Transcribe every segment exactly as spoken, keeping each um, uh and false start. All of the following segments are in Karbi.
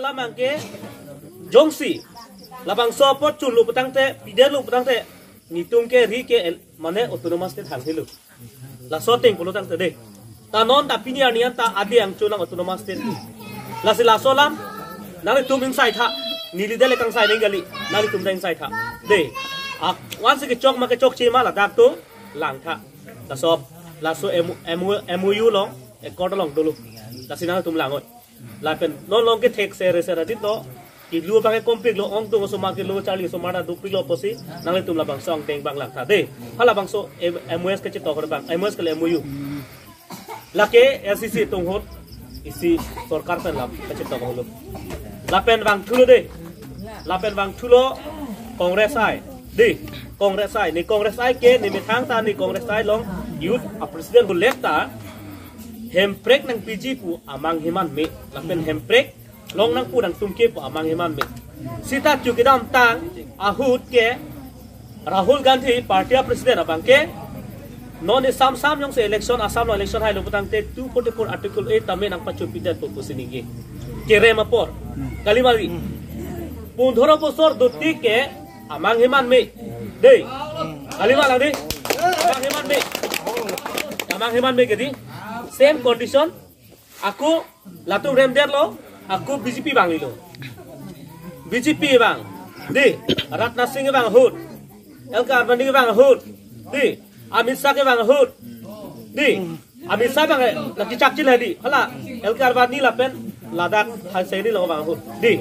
Amang ke jongsi labangso apot chunlo putangte, pidetlo putangte, netum ke ri ke el- mane autonomous state hang helo. Laso ateng pulo tangte dei. Ta non ta pini arni an ta adi angchunang autonomous state. Lasi laso alam nanglitum ingsai tha. Neli dele kangsai neng kali. Nanglitum deng sai tha. Dei. Ak, wan si kechok ma kechokche ma ladak to lang tha. Laso, laso M O, M O, M O U along, accord along dolo. Lasi nanglitum lang oi. Lapen non along ke thek sere sere dit lo. Kilu abang ke kompik lo, ongtung osomar ke lo, charli osomar ta dopik lo pusi nanglitum labangso angdeng abang lang tha dei. Halabangso M- M O S kachetok abang, M O S kali M O U. Lake L C C atum ahut isi sorkar pen lam kachetok lo. Lapen vangthulo dei. Lapen vangthulo Congress ai. Dei. Congress ai. Ne Congress ai ke, ne methang ta ne Congress ai along youth a president bulek ta. Hemprek nangpiji pu amang heman me. Lapen Hemprek long nangpu nangtum ke pu amang heman me. Sita chu kedamtang ahut ke Rahul Gandhi party a president abang ke non isam sam jongsi election, Assam along election hailo putangte two forty-four article eight tame nangpachopidet pu pusi ningje. Kerem apor. Kali mari. Pundhoro bosor dotik ke amang heman me. Dei. Kali ma lang dei. Amang heman me. Amang heman me ke dei. Same condition. Ako latum remdet lo, ako B J P vanglilo. B J P vang. Dei, Rajnath Singh vang ahut. L K Advani vang ahut. Dei, Amit Shah vang ahut. Dei, Amit Shah vang, eh, nangkechak chila dei. Hala, L K Advani lapen ladak Hai Saini lo vang ahut. Dei.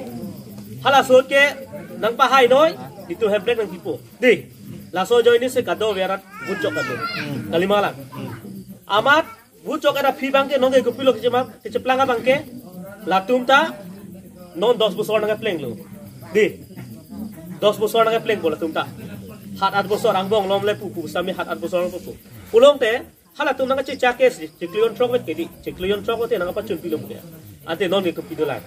Halaso ke nangpahai noi, netum Hemprek nangpipo. Dei. Laso ajoine si kadokave arat vote chok kado. Kali ma lang. Amat vote chok arat aphi abang ke nonke kopilo kechema, kecheplang abang ke. Latum ta non dos bosor nangkeplenglo. Dei. Dos bosor nangkeplengpo latum ta. Hat at bosor angbong lom le pupu, sami hat at bosor pupu. Pulote, halatum nangkachechak ke si, chiklo jon throk vet ke dei, chiklo jon throk vet nangpachun pilo ke. Ante nonke kopi dolang.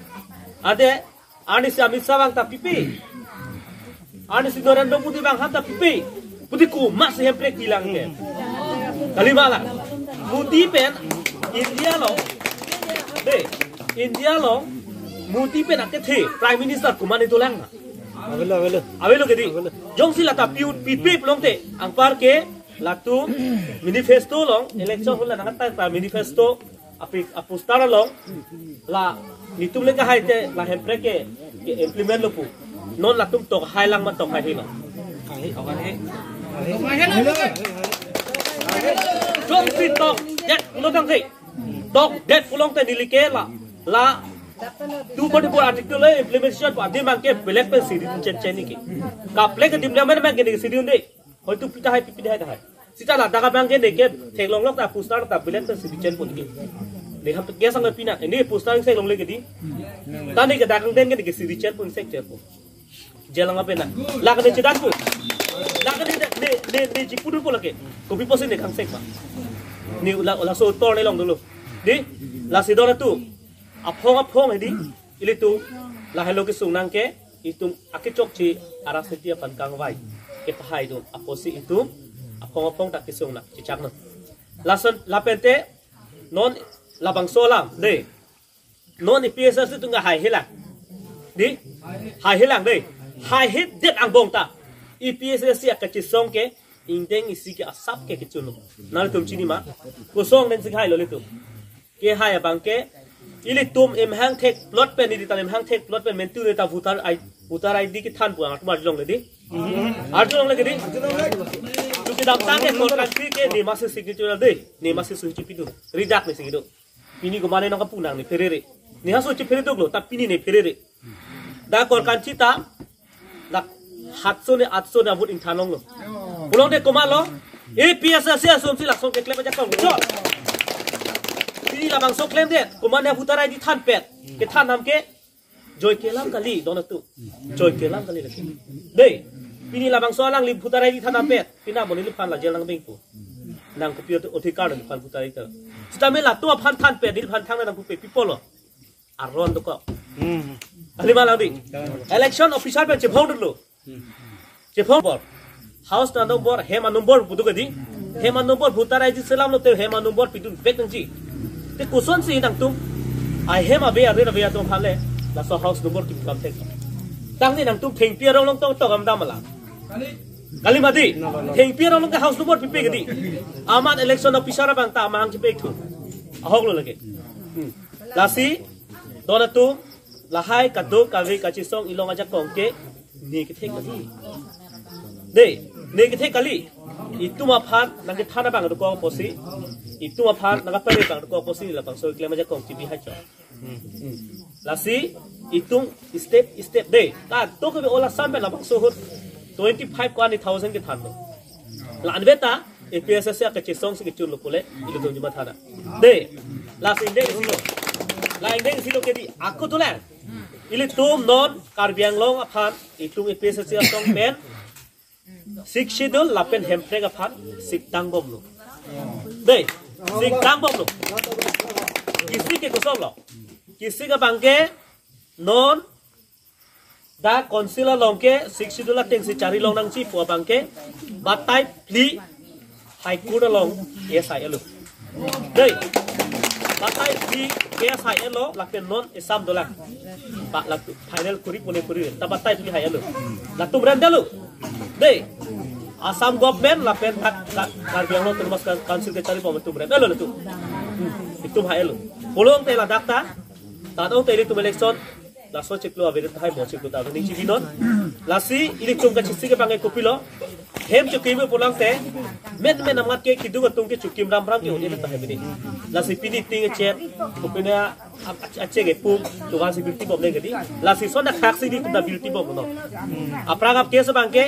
Ante, arnisi Amit Shah vang ta pipe. Arnisi Narendra Modi vang han ta pipe. Pute komatsi Hemprek kelang ke. Kali ma lang. Modi pen India along. Dei, India along. Modi pen akethe Prime Minister komat dolang. Avelo, avelo. Avelo ke dei. Avelo. Jongsi la ta pi- pipe pulote. Anpar ke latum manifesto along, election ahut la nangkatang ta manifesto, api- aposter along, la netum le kahai te, la Hemprek ke, ke implement lo pu. Non latum tokhai lang ma tokhai he ma. Jongsi tokdet pulo tangte. Tokdet pulote neli ke la, la two forty-four article implementation pu adim abang ke belek pen siri chen chen neke. Kaplek adim le man man ke neke siri un dei. Hoitu pi tahai, pi tahai tahai. Sita ladak abang ke neke theklonglok ta poster ta belek ta siri chen pon ke. Ne ham ke sang pina. Ne poster se longle ke dei. Ta neke dak angdeng ke neke siri chen pon sek chen pon. Jail lang ape na. Lake ne chedan pu. Lake ne ne ne ne chipudu pu lake. Kopi pusi ne kangsek ma. Ne la laso tor ne long dolo. Dei, lasi don atum. Aphong aphong he dei. Ilitum. Lahelo kesung nang ke. Itum akechokche arat seti aphan kangvai kepahai dun apotsi itum aphong aphong ta kesung nang chechak nang. Lason lapente non labangso alam dei. Non A P H L C atum ke haihe lang. Dei? Haihe lang dei. Haihedet angbong ta A P H L C akachesong ke ingdeng isi ke asap ke kechunlo. Nanglitum chini ma? Kosong dengsi hailo ilitum. Kehai abang ke, ilitum emhang thek plot pen, ilitum emhang thek plot pen mentu neta voter I D, voter I D kethan pu atum arjulongle dei. Arjulongle ke dei. Chu kedamtang ke Korkanthi ke ne masi signature dei. Ne masi suhi chipidun. Ridak ne si kedo. Pini komat ne nangkapu nang ne pherere. Ne haso chiphere doklo, ta pini ne pherere. Dak Korkanthi ta dak hatso ne atso ne vote ingthan longlo. Pulote komatlo? A P H L C asonsi lason keklem ajakong. Chot. Pini labangso klemdet. Komat ne voter I D thanpet. Kethan nam ke joike alam kali don atum. Joike alam kali lake. Dei. Pini labangso alangli voter I D thanpet. Pini mo neliphan la jail nangdengpo. Nang kopi adhikar neliphan voter I D ta. Sitame latum aphan thanpet, neliphan thang nang kopi pi pulo. Aron dokok. Hmm. Kali ma lang dei. Election official pen chephong dolo. Chephong bor. House a number, hem a number pu do ke dei. Hem a number voter I D selam lote hem a number pidun vek nangji. Te kosonsi nangtum. Ai hem ave ave ave atum aphan le. Laso house number kim kam thek. Tangte nangtum thengpi arong along tong tong amdam ala. Kali mati. Thengpi arong along ke house number pipe kedi. Amat election officer abang ta amahang chipe thu. Ahok lo lake. Hmm. Lasi, don atum, lahai kadokave kachesong ilong ajakong ke, ne kethek kali. Dei, ne kethek kali. Itum aphan nangkethan abang dokok apotsi. Itum aphan nangkapare abang dokok apotsi labangso keklem ajakong chibi hai chok. Hmm. Lasi itum step step dei. Kadokave all Assam pen labangso ahut twenty five ko ani thousand kethan lo. La-an beta A P H L C akachesong si kechun lo pule ilitum jima thana. Dei. Lasi ingdeng isi lo. La ingdeng isi lo kedi ako dolang. Ilitum non Karbi Anglong aphan itum A P H L C asong pen Sixth Schedule lapen hemprek aphan sik tangbom lo. Dei, sik tangbom lo. Kisik ke koson lo. Kisik abang ke non dak council along ke Sixth Schedule atengsi chari long nangji pu abang ke batai phli High Court along case hai-et lo. Dei. Batai phli case hai-et lo, lapen non Assam dolang. Ba latum final kuri pune kuri, ta batai phli hai-et lo. Latum remdetlo. Dei. Assam government lapen Kar-, Kar-, Karbi Anglong Autonomous Coun-, Council kachari bom atum remdetlo latum. Hmm. Itum hai-et lo. Pulote ladak ta, ta-ong te ilitum election, laso chiklo avedet tahai mo chiklo ta avening chibinon. Lasi ilitum kachesik abang ke kopilo. Hem chokim pulang te. Met met amat ke kidung atum ke chokim ram ram ke un-edet tahai bini. Lasi pini ting echet. Kopine a-, a-, achek epum. Tuan si birti bom le kedi. Lasi son dak hak si di tunda birti bom no. Aphrang ap case abang ke.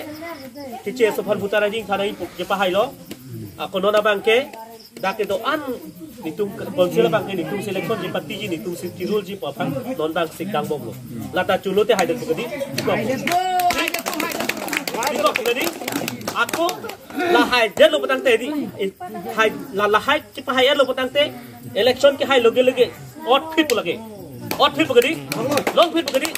Kiche so phan putar ajing thana ipu kepahai lo. Ako non abang ke. Dak kedo-an nitum council abang ke nitum selection ji party ji nitum si tirul ji pu aphan non abang sik tangbom lo. Lata chulo te haidet pu kedi. Bikok pu kedi. Ako la haidet lo pu tangte di. Eh, hai la la hai kepahai lo pu tangte election kehai loge loge ot phit pu lake. Ot phit pu kedi. Long phit pu kedi.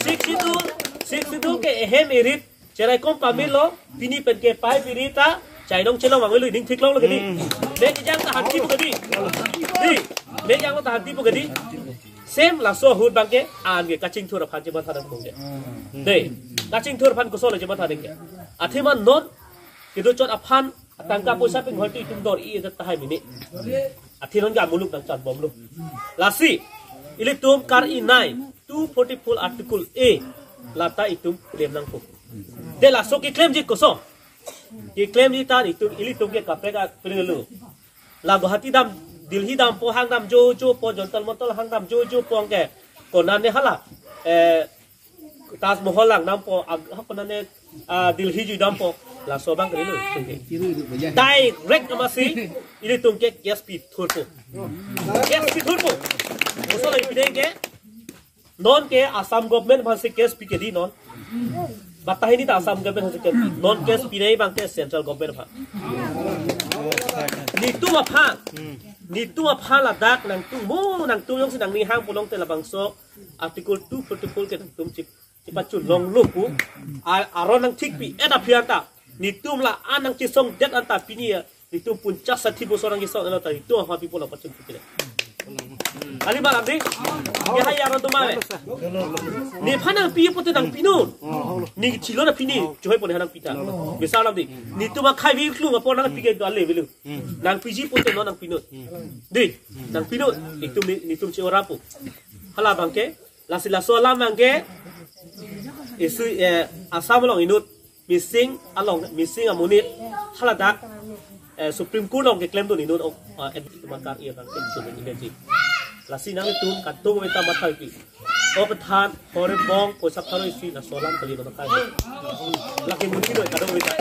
Sixth Schedule, Sixth Schedule ke ehem erit cherai kom pamit lo, pini pen ke pai piri ta, chainong chelong vangvelu ining thik long lo kedi. Hmm. Mejang ta hati pu kedi. Di, mejang lo ta hati pu kedi. Same laso ahut abang ke, an ke kachingthur aphan chematha nang pu ke. Dei, kachingthur aphan koson chematha nang ke. Athema non, kedo chot aphan, atangka poisa pen hoi tu itum dor-i edet tahai mini. Athe non ke amuluk nangchan bom lo. Lasi, ilitum kar-i nai, two forty-four Article A, lata itum klem nangpo. Dei laso keklemji koson. Keklemji ta itum, ilitum ke kaprek a-, pring lo. La Guwahati dam, Delhi dampo hang dam jojo po, Jantar Mantar hang dam jojo po ke. Konane hala, eh, Taj Mahal lang dampo, ag-, ha konane, ah, Delhi jui dampo. Laso abang kali lo. Direct amatsi, ilitum ke case pithurpo. Case pithurpo. Koson la ipideng ke, non ke Assam government aphan si case pi kedi non. Batai ni ta Assam government aphan si case pi. Non case pinei abang ke central government aphan. Nitum aphan. Nitum aphan ladak nangtum mo nangtum jongsi nangning hang pulote labangso Article two forty-four ke nangtum chip, chipachun long lo pu. A-, aron nangthik pi. Eda phian ta. Nitum la-an nangchesongdet anta pini ya. Nitum punchas sathi bosor nangchesong lo ta nitum aphan pi pu la pachun pi kele. Kali malam di? Kehai aron atum mane. Nephan nangpi pute nangpinon. Neli chilo na pini. Chohoi pone nangpi ta. Misal alam di. Nitum akhai vi klung apor nangpi ke do ale velu. Nangpiji pute non nangpinon. Dei, nangpinon. Nitum ni, nitum che-ora pu. Hala abang ke. Lasi laso alam abang ke, isu, eh, Assam along inut, Mising along, Mising amonit, haladak, eh, Supreme Court along keklemdun inut, oh, eh, et makar iya abang ke, sumen ileji. Lasi nangtum, kadokave ta matha pi. O kethan, horibong, poisa pharo isi, laso alam kali namakai. Lake munti noi, kadokave ta.